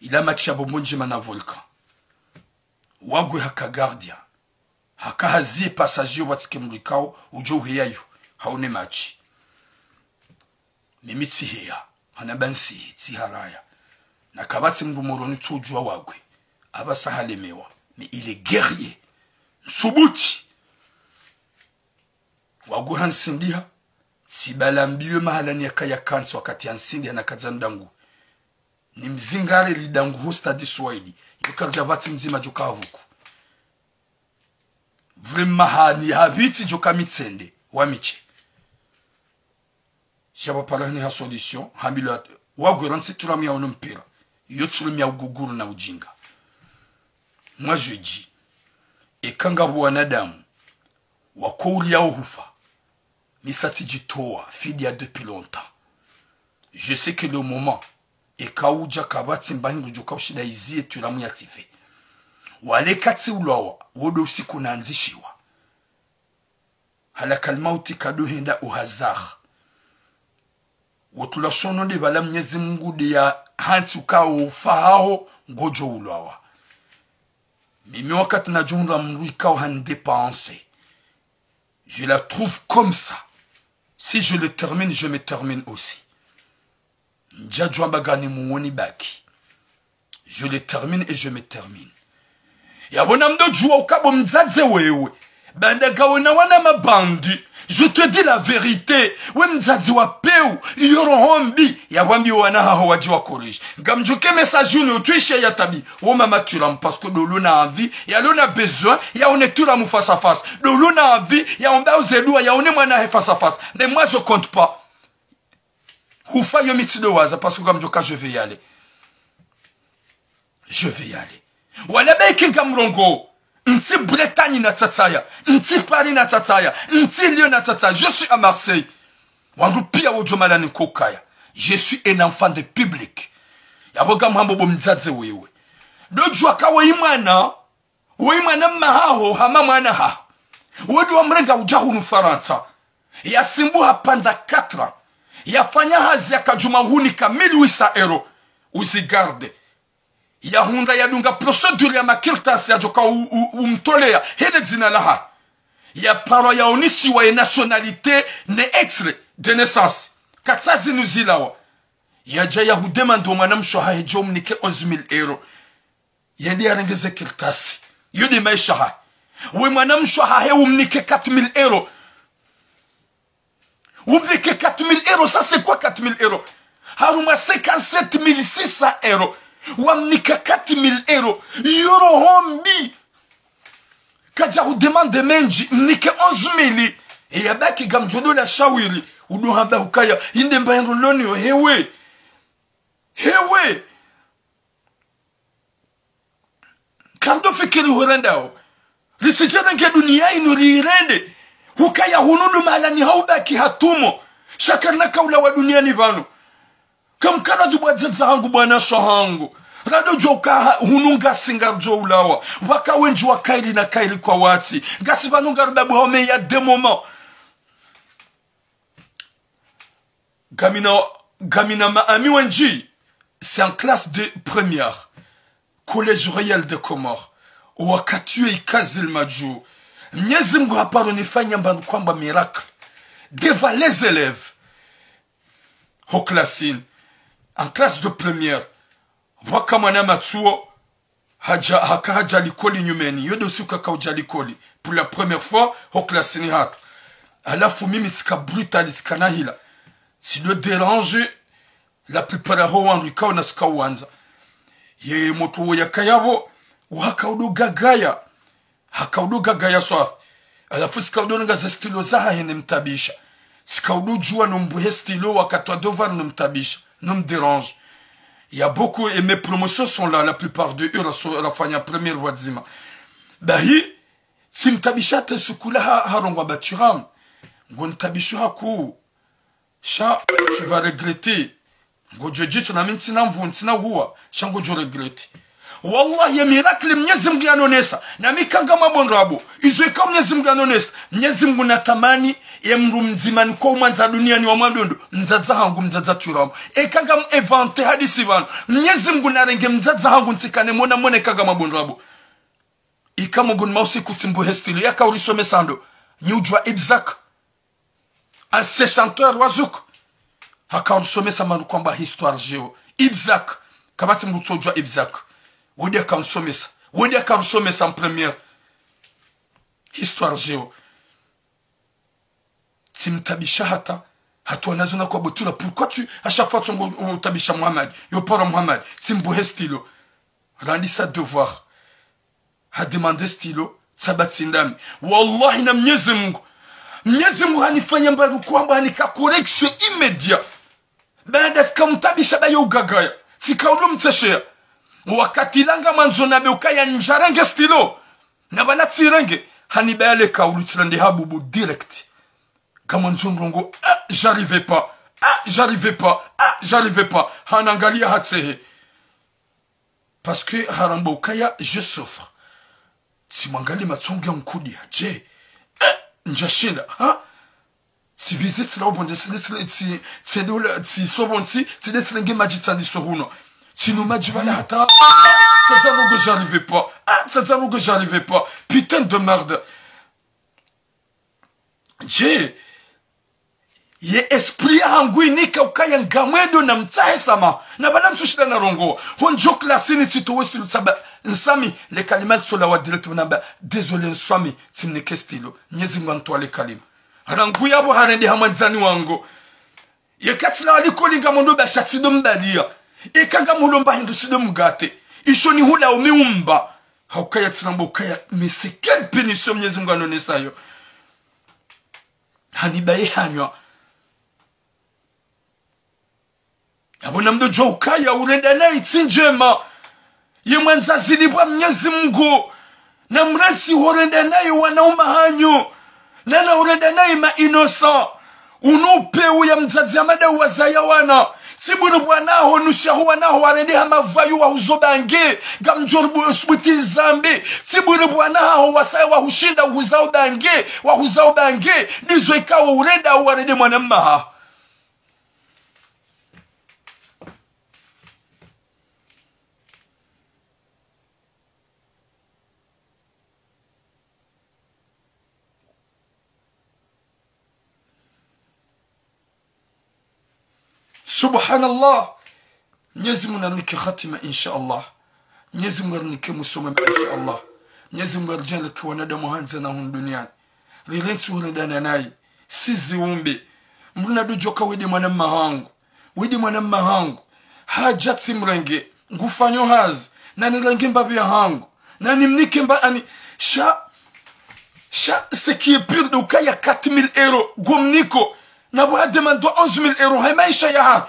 Ila match ya Bombo Njema na Volcan. Wagwe haka gardien. Haka haziye passage yo pvatsike mdru ikao, udjo uheya yo, haone match. Mimi tsiheya, hana bansihi, tsiharaya. Na kapvatsi mdru Moroni tsudjuwa Wagwe. Apvasa halemewa. Mais il est guerrier. Msubuti. Wagwe hansindiha. Tsibala mbiyo mahalani yakaya kantsi wakati hansindiha na kadzanu dangu. Nimzingare li dangu ho stade Swahili. Yo karidja pvatsi mdzima djo kavuku. Vraiment hani hapvitsi djo kamitsende. Wamiche. Sha pvapvala hani ha solution, hambilwa Wagwe rantsi tula mia ono mpira. Iyo tula mia uguguru na ujinga. Moi je dis, eka ngapvo wanadamu, wako uliya uhufa, mi sa tsidjitowa, fidiya depuis longtemps. Je sais que le moment, eka udja kapvatsi mba hindru djo kaushinda iziye tula mia tsife. Wale katsi ulwawa, wo ndo usiku nandzishiwa. Halakal mauti kado henda au hasard. Wotula shono nde pvala Mnyezi Mungu nde ya hantsi ukao ufa haho ngodjo ulwawa. Mimi wakati nadjo hundra mdru ikao han dépenser. Je la trouve comme ça. Si je le termine, je me termine aussi. Ndjadjwamba ngani muoni baki. Je le termine et je me termine. Yapvo namdodjuwa ukaya bo mdzadze wewe. Baanda ngawena wana mabandi. Je te dis la vérité. We mdzadze wa pewu. Iyo roho mbi. Yapvo ambiwa wana haho wadji wa corrige. Ngamdjuke message unu utwishe ya tabi. Wo mama Thuram, parce que ndo ulona envie, yalona besoin, yaone Thuram face à face. Ndo ulona envie, yaombe uze dua, yaone mwana hahe face à face. Mais moi, je compte pas. Hufa yo mi tsidowaza, parce que ngamdjoka, je vais y aller. Je vais y aller. Wala beki ngamrongoo. Ntsi Bretagne natsatsaya. Ntsi Paris natsatsaya. Ntsi Lyon natsatsaya. Je suis à Marseille. Wandru piya wodjo mala nikokaya. Je suis un enfant de public. Yapvo ngamhambo bo mdzadze wewe. Ndodjuwa ukaya we mwana. Woyi mwana mma haho, hama mwana haho. Wodi wamrenga udja hunu Farantsa. Yasimbuha pendant quatre ans. Yafanya hazi yakadjuma hunika mille huit cents euros. Uzi garde. Yahundra yadunga procédure ya makartasi yadjoka u-, u-, umtoleya. Hele dzina lahahe. Yaparwa yaonisiwa ye nationalité ne extrait de naissance. Katsazi nuzilawa. Yadja yahudemande mwana mshe hahe djo umnike onze mille euros. Yende yarenge ze kartasi. Yo nde maesha hahe. We mwana mshe hahe umnike quatre mille euros. Umnike quatre mille euros, ça c'est quoi quatre mille euros ? Harumwa cinquante-sept mille six cents euros. Wamnika quatre mille euros. Yo roho mbi. Kadja hudemande mendji, mnike onze mille. E yabaki ngamdjo dola shawiri. Udo hamba ukaya, inde mba yendo loni yo, hewe. Hewe. Kamdo fikiri hurendao. Ritsidje renge duniya inu rirende. Hukaya hunu ndo mahala ni haubaki hatumo. Sha karina kaulawa duniani pvanu. Kamkana dubwa dzadze hangu bwana sha hangu. Radodjo uka ha-, hunu ngasi ngaridjo ulawa. Waka wendji wa kairi na kairi kwa watsi. Ngasi pvanu ngaribabu haume ya des moments. Ngamina, ngamina ma amis wendji, c'est en classe de première, Collège Royal des Comores. Wakati yo ikazi limadju. Mnyezi Mngu haparo nifanya mbanu kwamba miracle. Devant les élèves. Ho klasini. En classe de première. Pvwaka mwana matsuo. Hadja, haka hadja likoli nyumeni. Yo nde usiku yaka udja likoli. Pour la première fois, ho klasini hatru. Halafu mimi tsika brutal, tsika na hila. Tsi le dérange, la plupart yaho wandru ikao natsika uwandza. Ye motro wo yakaya pvo, waka udo gagaya. Haka udo gagaya swafi. Halafu tsika udo nanga ze stylo zahahe nimtabisha. Tsika udo djuwa nombuhe stylo wakati wa devoir nimtabisha. Nom dérange. Il y a beaucoup, et mes promotions sont là, la plupart de eux, la so-, la fanya première pvwadzima. Bahi, tsimtabisha hata suku la ha, harongwa ba Thuram. Ngontabisho haku. Sha, tu vas regretter. Ngodjo djitso na mi ntsina nvu, ntsina huwa. Sha ngodjo regretter. Wallahi, ye miracle Mnyezi Mngu yanonesa. Na mi kanga mabondro abo. Izo ika Mnyezi Mngu yanonesa. Mnyezi Mngu natamani, ye mndru mdzima niko umwandza duniani wa mwandondo. Mdzadze hangu, mdzadze Thuram. Eka ngam inventer hadisi pvanu. Mnyezi Mngu narenge mdzadze hangu ntsikane mwana mwana ika nga mabondro abo. Ika mongoni mwa usiku tsimbuhe stylo. Yaka urisomesa ndo. Nyi udjuwa Ibzak. Ancien chanteur wa zouk. Haka urisomesa manu kwamba Histoire Géo. Ibzak. Kapvatsi mndru tso udjuwa Ibzak. Wo nde haka urisomesa. Wo nde haka urisomesa en première. Histoire Géo. Tsimtabisha hata. Hata wanazo na kwa botula. Pourquoi tu, à chaque fois, tsongo utabisha Mohamed ? Yo para Mohamed. Tsimbuhe stylo. Randisa devoir. Hademande stylo, tsaba tsindami. Wallahi na Mnyezi Mngu. Mnyezi Mngu hanifanya mbanu kwamba hanika correction immédiat. Baanda tsika mtabisha ba yo ugagaya. Tsika udo mtsesheya. Wakati la ngamwandzo nambe ukaya ndjarenge stylo. Na pvala tsirenge. Hanibaya le kaulu tsirende ha bubu direct. Ngamwandzo ndrongo, ah, j'arrivais pas. Ah, j'arrivais pas. Ah, j'arrivais pas. Hanangaliya hatsehe. Parce que haramba ukaya, je souffre. Tsimwangali matsongo ya nkudi ya, je. Eh, ndjashinda, ha ? Tsibize tsila obonze, tsile, tsile, tsi, tsedola, tsisobonzi, tsile, tsile nge madji tsandi sohuno. Tsinu madji pvala hata. Tsatsa nongo, j'arrivais pas. Ah, tsatsa nongo, j'arrivais pas. Putain de merde. Je, Ye esprit yahangu inika ukaya ngamwendo namtsahe samaha. Na bala ntsushinda narongowa. Hondjo klasini tsitowa stylo tsamba nsamihi, le kalima litsola wa direct namba désolé nswamihi, tsimnike stylo. Mnyezi Mungu antwale kalima. Rangu yapvo harende ha mwandzani wangu. Yeka tsilawa likoli ngamwondo basha tsido mbaliya. Eka ngamhulomba hindru tsido mgate. Isho nihula umiumba. Haukaya tsinamba ukaya, mais c'est quelle punition Mnyezi Mungu anonesa yo. Hanibaye hanywa. Yapvo namdodjuwa ukaya urenda nayi tsi ndjema. Ye mwandza zilipvwa Mnyezi Mungu. Namrantsi horenda nayi wana uma hanyu. Nana urenda nayi ma innocent. Unu upvewu ya mdzadze hamada uwazaya wana. Tsi bure bwana haho nushiyaho wana haho warende ha mavayu wahuzo bange. Ngamdjo rubu usbuti zambe. Tsi bure bwana haho wasaya wahushinda uhuza ubange. Wahuza ubange. Ndizo ikao urenda uwarende mwana mmaha. Subhanallah. Mnyezi Mungu narinike khatima, insha Allah. Mnyezi Mungu narinike mwiso mwema, insha Allah. Mnyezi Mungu naridjaanlie wanadamu handza na hunu duniani. Rirantsi urendana nayi. Tsi ziumbe. Mdru nadodjuwa ka wende mwana mmahangu. Wende mwana mmahangu. Hadja tsimrenge. Ngufanyo hazi. Nanirenge mbapvi yahangu. Nanimnike mba ani. Sha. Sha, ce qui est pire, ndo ukaya quatre mille euros. Ngomniko. Napvo hademandwa onze mille euros. Hayi maesha yahahe.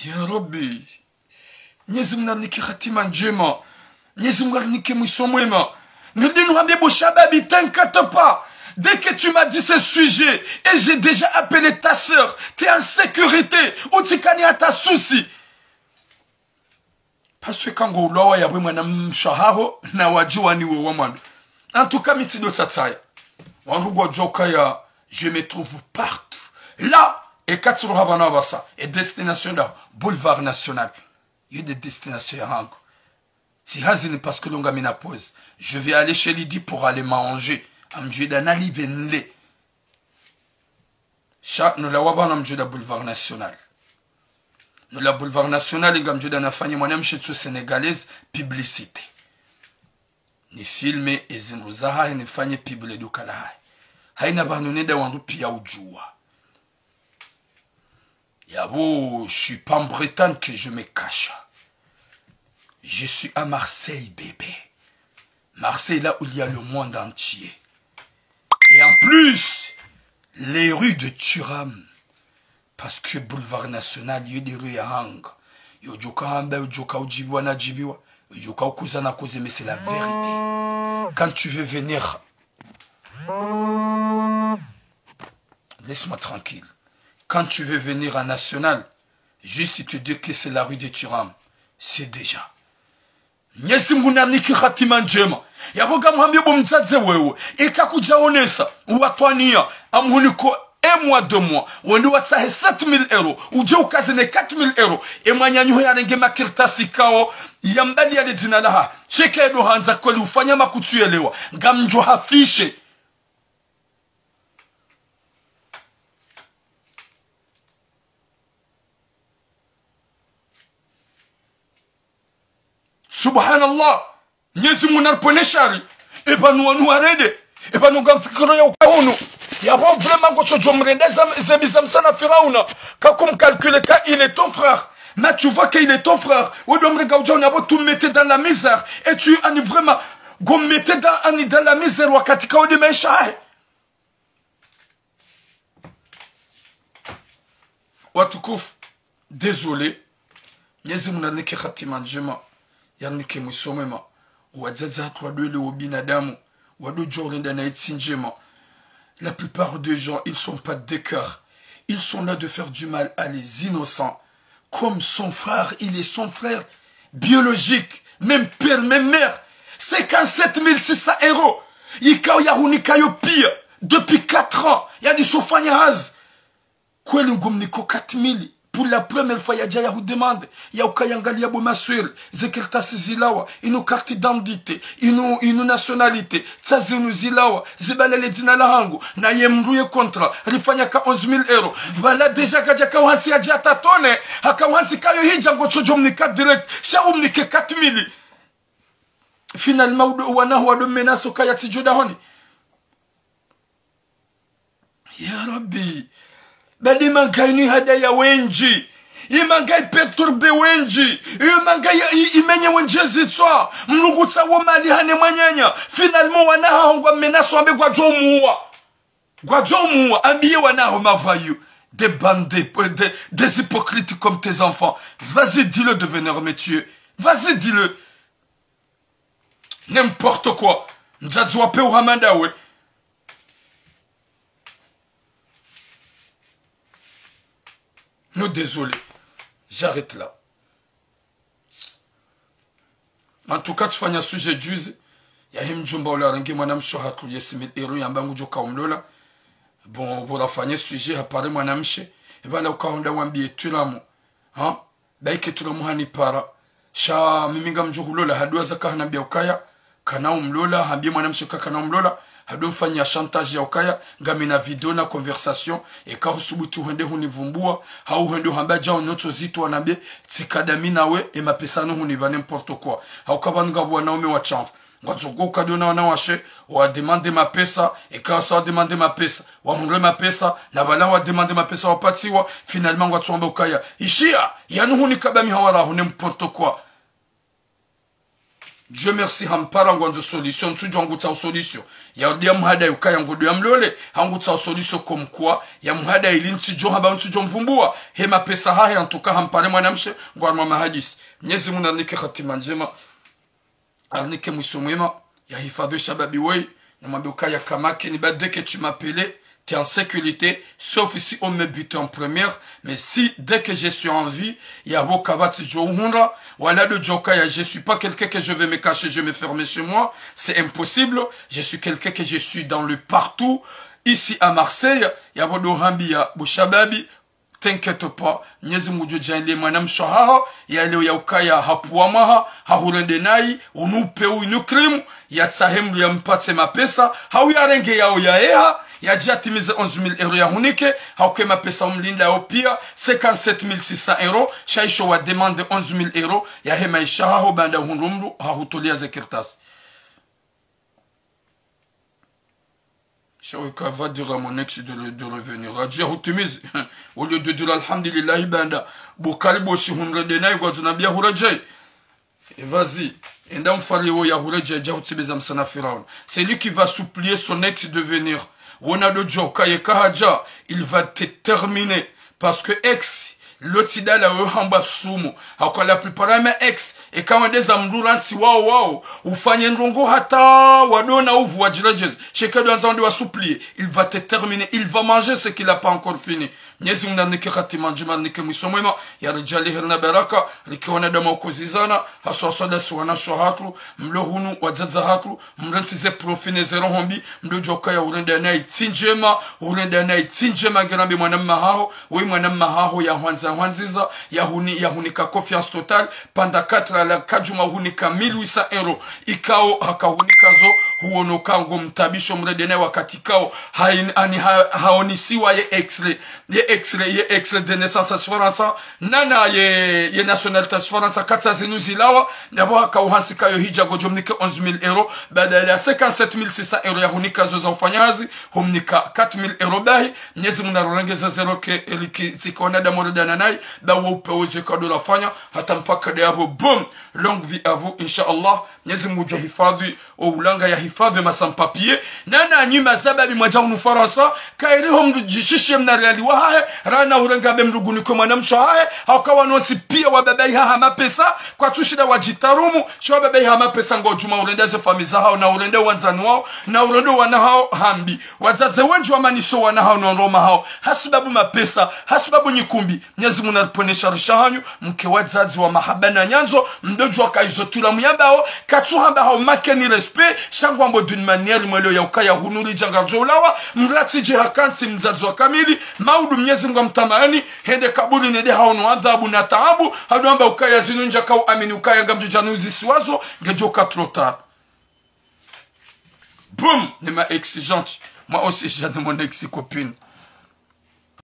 Ya Rabbi. Mnyezi Mungu narinike khatima ndjema. Mnyezi Mungu narinike mwiso mwema. Nirudi nuhambie bo shababi, t'inquiète pas. Dès que tu m'as dit ce sujet, et j'ai déjà appelé ta sœur, t'es en sécurité. Utsikani hata souci. Parce que kango ulwawa yapvo mwana mshe haho, na wadjuwa ni wewe wa mwando. En tout cas, mi tsido tsatsaya. Wandru ngwadjuwa ukaya, je me trouve partout. Là, eka tsiroha pvanu apvasa, ye destination nda Boulevard National. Yo nde destination yahangu. Tsihazini parce que lo ngami na pause. Je vais aller chez Lydie pour aller manger. Ngamdjo enda nalipve nile. Sha, nolawa pvanu ngamdjo enda Boulevard National. Nolawa Boulevard National, ngamdjo enda nafanye mwanamshe tsu sénégalaise publicité. Nifilme ezindru zahahe, nifanye pub le duka lahahe. Hayina pvanu nenda wandru piya udjuwa. Yapvo, je suis pas en Bretagne que je me cache. Je suis à Marseille, bébé. Marseille, là où il y a le monde entier. Et en plus, les rues de Thuram. Parce que Boulevard National, yo nde rue yahangu. Yo djuka hamba, yo djuka udjibiwa nadjibiwa. Yo djuka ukuza nakuze, mais c'est la vérité. Quand tu veux venir, laisse-moi tranquille. Quand tu veux venir à National, juste te dire que c'est la rue de Thuram. C'est déjà. Mnyezi Mungu narinike khatima ndjema. Yapvo ngamhambio bo mdzadze wewe. Eka kudjaonesa, uwatwaniya, ngamhuniko un mois, deux mois. Wende watsahe sept mille euros. Udje ukaze ne quatre mille euros. E mwananyaho yarenge makartasi ikao, yambaliya le dzina lahahe. Sheka yedo handza kweli ufanya makutsuyelewa. Ngamdjo hafishe. Subhanallah. Mnyezi Mungu naripvwene shari. Epvanu wanu warende. Epvanu ngamfikiro ya ukaya hunu. Yapvo vraiment ngotsodjo mrende za, zembi za Musa na Firauna. Kakum calculer ka il est ton frère. Mais tu vois que il est ton frère. Wedo mrenga udja hunu yapvo tu me mets dans la misère. Et tu, ani vraiment, ngo me mets dans, ani dans la misère wakati ka wende maesha yahahe. Watukufu, désolé. Mnyezi Mungu narinike khatima ndjema, yarinike mwiso mwema. Wadzadze hatru wadwele wo binadamu, wadodjuwa urenda nayi tsi ndjema. La plupart des gens, ils sont pas de cœur. Ils sont là de faire du mal à les innocents. Comme son frère, il est son frère biologique, même père, même mère. Cinquante-sept mille six cents euros. Ikao yahunika yo piya depuis quatre ans. Yadisofanya hazi. Kweli ngumniko quatre mille. Pour la première fois yadja yahudemande, yahuka yangalia bo maswiri, ze kartasi zilawa, inu carte d'identité, inu, inu nationalité, tsazi inu zilawa, zibalale dzina lahangu, naye mndru ye contrat, rifanya ka onze mille euros. Pvala déjà kadja kauhantsi yadja tatone, hakauhantsi kayo hidja ngotsodjo mnika direct, sha umnike quatre mille. Finalement, udo, wanaho wado menace kaya tsidjo dahoni. Ya Rabbi, badi mangayi ni hadaya wendji. Imangayi perturbe wendji. Imangayi i-, imenye wendji zitswa. Mlungu tsawo mali hane mwananya. Finalement, wanahaho ngwa menace wambe ngwadjo muwa. Ngwadjo muwa. Ambiye wanaho mavayu. Des bandes, des, des, des hypocrites comme tes enfants. Vas-y, dis-le de venir me tuer. Vas-y, dis-le. N'importe quoi. Mdzadze wa pewu hama ndawe. Non, désolé. J'arrête là. En tout cas, tsifanya sujet juzi. Yahe mdjomba ula arenge mwanamshe hatru ye six mille euros yamba ngudjo kaumlola. Bon, pvo rafanye sujet hapare mwanamshe. Epvala ukahonda wambiye tulamu. Hein? Baike tulamu hanipara. Sha mimi ngamdjo hulola, hadu aza kahanambia ukaya kana umlola, hambiye mwanamshe ka kana umlola, hadu mfanya chantage ya ukaya ngamina video na conversation, eka husubuti uhende hunivumbua, hau uhende uhamba djao notso zitwa nambe, tsikada mi nawe, e mapesa no huniba n'importe quoi. Hauka pvanu ngapvo wanaume wa shamfu. Ngwatsongo ukado na wanawashe, wademande mapesa, eka wasa wademande mapesa, wahundre mapesa, na pvala wademande mapesa wapatsiwa, finalement ngwatsuamba ukaya. Ishiya, yanu hunika ba mi hawara hune n'importe quoi. Dieu merci hampara ngwandzo solution, ntsudjo ngutsaho solution. Yarudi yamuhada ukaya ngodo yamlole, hangutsaho solution comme quoi, yamuhada ili ntsidjo hamba ntsidjo mvumbua, he mapesa hahe en tout cas hampare mwanamshe, ngwarumwa mahadisi. Mnyezi Mungu narinike hatima ndjema. Arinike mwiso mwema, yahifadhwi shababi woyi, namwambe ukaya kamake ni ba dès que tu m'appelles, t'es en sécurité, sauf si on me bute en première, mais si dès que je suis en vie, yapvo kapvatsi djo uhundra, wala do djo ukaya, je suis pas quelqu'un que je vais me cacher, je me fermer chez moi, c'est impossible, je suis quelqu'un que je suis dans le partout, ici à Marseille, yapvo do hambiya, bo shababi, T'inquiète pas, Mnyezi Mungu ngudjo djaanlie mwanamshe haho, ya leo ya ukaya hapvua mwaha, hahurende nayi, unu upe u inu krimu, yatsahe mndru yampatse mapesa, hau yarenge yao yaeha, yadje yatimize onze mille euros yahunike, hauke mapesa umlinda yao pia, cinquante-sept mille six cents euros, sha isho wademande onze mille euros, yahe maesha haho banda uhundru mndru, hahutolia ze kartasi. Sha weka va dire à mon ex de, re- de revenir. Hadja hutimize. Au lieu de dire alhamdulillahi banda. Bo kali bo shihundre de nayi ngwadzo nambia huredjei. Et vas-y. Enda mfariwo ya huredjei, dja hutibeza msana Firaun. C'est lui qui va supplier son ex de venir. Wona do djo kaye kahadja. Il va te terminer. Parce que ex, lo tsi dala wewe hamba sumu. Hauka la plupart ya ma ex, eka wendeza mndru rantsi wao wao, ufanye ndrongo hata wadona uvu wadjiredjeze. Sha eka do andza wende wa supplier, il va te terminer, il va manger ce qu'il a pas encore fini. Mnyezi Mungu narinike hatima ndjema, arinike mwiso mwema, yaridjaanlie heri na baraka, rike wanadamu wa ukozizana, haswa haswa dasi wanashe hatru, mlo hunu, wadzadze hatru, mrantsi ze profit ne ze roho mbi, mdo djo ukaya urenda nayi tsi ndjema, urenda nayi tsi ndjema, ngirambe mwanamme haho, woyi mwanamme haho yahwandza hwandziza, yahuni, yahunika confiance totale, pendant quatre ans la kadjuma hunika mille huit cents euros, ikao hakahunika zo, huono ka ngo mtabisho mrende nayi wakati ikao, hain- ani ha- haonisiwa ye extrait, ye extrait, ye extrait de naissance ya Shifarantsa, nana ye, ye nationalité ya Shifarantsa, katsa zinu zilawa, yapvo hakauhantsi kayo hidja ngodjo mnike onze mille euros, badala ya cinquante-sept mille six cents euros yahunika zo za ufanya hazi, humnika quatre mille euros bahi, Mnyezi Mungu narurengeze zero ke, eli ki, tsika wanadamu redana nayi, ba wo upe wo ze kado rafanya, hata mpaka de yapvo, boum, longue vie à vous, insha Allah, Mnyezi Mungu ngudjo hifadhwi, o ulanga yahifadhwi masampapiye, nana nyima zababi mwadja hunu Farantsa, kairi ho mdru djishishe mna riali wahahe, rana urenga be mdru gunike mwanamshe hahe, hauka wanontsi pia wababaiha ha mapesa, kwatsushinda wadjitarumu, sha wababaiha ha mapesa ngwadjuma urenda ze famiyi zahao, na urenda wandzani wao, na urenda wana hao hambi. Wadzadze wendji wamaniso wana hao no ndroma hao, hasibabu mapesa, hasibabu nyikumbi. Mnyezi Mungu naripvonese risha hanyu, mke wadzadze wa mahaba na nyandzo, mdo djuwa ka izo tula muyambao, Katsuhamba hau manque ni respect, sha ngwambo d'une manière mwelewe ya ukaya hunu ridja ngaridjo ulawa, mdru tsi dje hakantsi mdzadze wa kamili, maudu Mnyezi Mngu amtamani, hende kaburi nende haono adhabu na taabu, hado amba ukaya zinu ndjaka uamini ukaya ngamdjo dja nuzisiwa zo, ngedjo ka trop tard. Boum, ne ma exigeante. Moi aussi, j'ai de mon ex-copine.